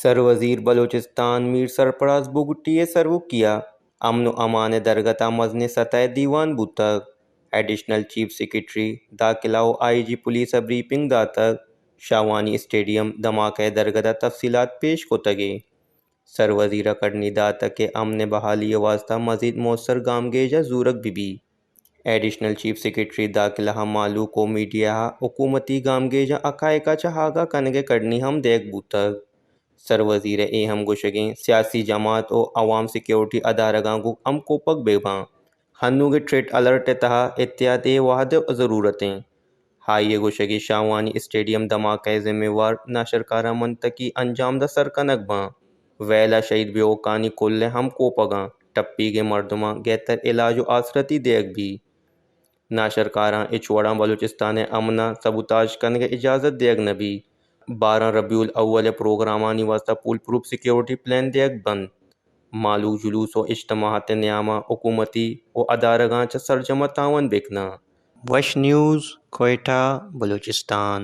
سروزیر بلوچستان میر سرفراز بگٹی ءِ سروکی ءَ امن ءُ امان ءِ درگت ءَ مزنیں سطح ءِ دیوان بوتگ۔ ایڈیشنل چیف سیکرٹری داخلہ ءُ آئی جی پولیس ءَ بریفنگ داتگ۔ شاہوانی اسٹیڈیم دھماکہ ءِ درگت ءَ تفصیلات پیش کتگ۔ سروزیر ءَ کڈنی داتگ کہ امن ءِ بحالی ءِ واستہ مزید موثر گامگیج ءَ زورگ بہ بیت۔ ایڈیشنل چیف سیکرٹری داخلہ ءَ مھلوک ءُ میڈیا ءَ حکومتی گامگیجاں حقائق ءَ چہ آگاہ کنگ ءِ کڈنی ہم دیگ بوتگ۔ سروزیر ءِ اے ہم گوشگ اِنت سیاسی جماعت ءُ عوام سیکورٹی ادارگاں گوں ہمکوپگ بہ باں۔ ہنوگیں تھریٹ الرٹ ءِ تہا احتیاط اے وھد ءِ ضرورت اِنت۔ آئی ءِ گوشگ اِنت شاہوانی اسٹیڈیم دھماکہ ءِ ذمہ وار ناشرکاراں منطقی انجام دہ سر کنگ باں۔ ویل ءَ شہید بیوکانی کل ءِ ہمکوپگاں ٹپیگیں مردماں گہتر علاج ءُ آسرتی دیگ بیت۔ ناشرکاراں ہچ وڑاں بلوچستان ءِ امن ءَ سبوتاژ کنگ ءِ اجازت دیگ نہ بیت۔ بارہ ربیع الاول ءِ پروگرامانی واستہ پول پروف سیکورٹی پلان دیگ بنت۔ مھلوک جلوس ءُ اجتماعات ءِ نیام ءَ حکومتی ءُ ادارگاں چہ سرجم ءَ تعاون بہ کناں۔ وش نیوز، کوئٹہ، بلوچستان۔